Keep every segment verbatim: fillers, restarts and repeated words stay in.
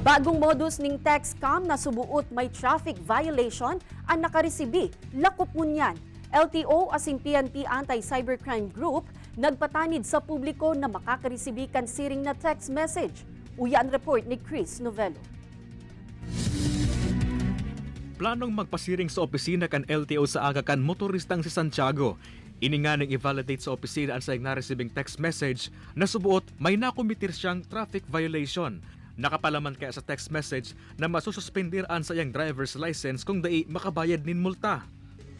Bagong modus ning text scam na subuot may traffic violation an nakaresibi, lakop ngunyan. L T O asin P N P Anti-Cybercrime Group nagpatanid sa publiko na makakaresibi kan siring na text message. Uya an report ni Chris Novello. Planong magpasiring sa opisina kan L T O sa aga kan motoristang si Santiago. Ini nganing i-validate sa opisina an saiyang naresibing text message na suboot may nakometer siyang traffic violation. Nakapalaman kaya sa text message na masususpender an saiyang driver's license kung dai makabayad nin multa.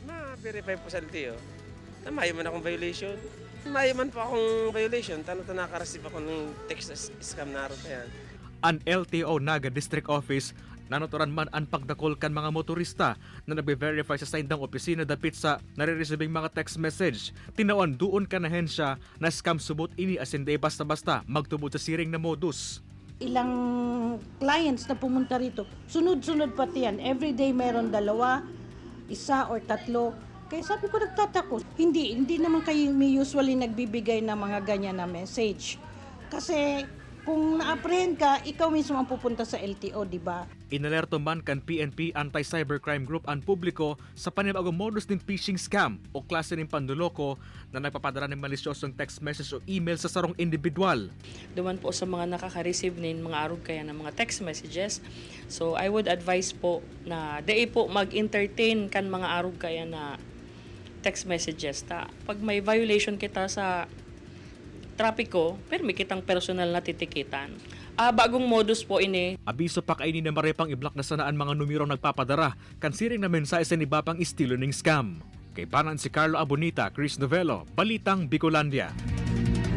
Ma-verify po sa L T O na mayo man akong violation. Mayo man po akong violation, tano ta nakareceive ako ng text s- scam na araw na yan. An L T O Naga District Office, nanuturan man an pagdakol kan mga motorista na nagbe-verify sa saindang opisina dapit sa nareresibing mga text message. Tinawan duon kan ahensya na scam subot ini asin dai basta-basta magtubod sa siring na modus. Ilang clients na pumunta rito, sunod-sunod pati yan. Everyday meron dalawa, isa or tatlo. Kaya sabi ko, nagtatako. Hindi, hindi naman kayo may usually nagbibigay ng mga ganyan na message. Kasi kung na-apprehend ka, ikaw mismo ang pupunta sa L T O, di ba? Inalerto man kan P N P Anti-Cybercrime Group an publiko sa panibagong modus nin phishing scam o klase nin panloloko na nagpapadara nin malisyosong text message o email sa sarong indibidwal. Duman po sa mga nakaka-receive nin mga arog kaya ng mga text messages. So I would advise po na dai po mag-entertain kan mga arog kaya na text messages ta. Pag may violation kita sa trapiko, permi kitang personal na titikitan. Ah, bagong modus po ini. Abiso pa kaini na marepang i-block na sana an mga numerong nagpapadara kan siring na mensahe sa iba pang estilo ning scam. Kaibanan si Carlo Abonita, Chris Novello, Balitang Bicolandia.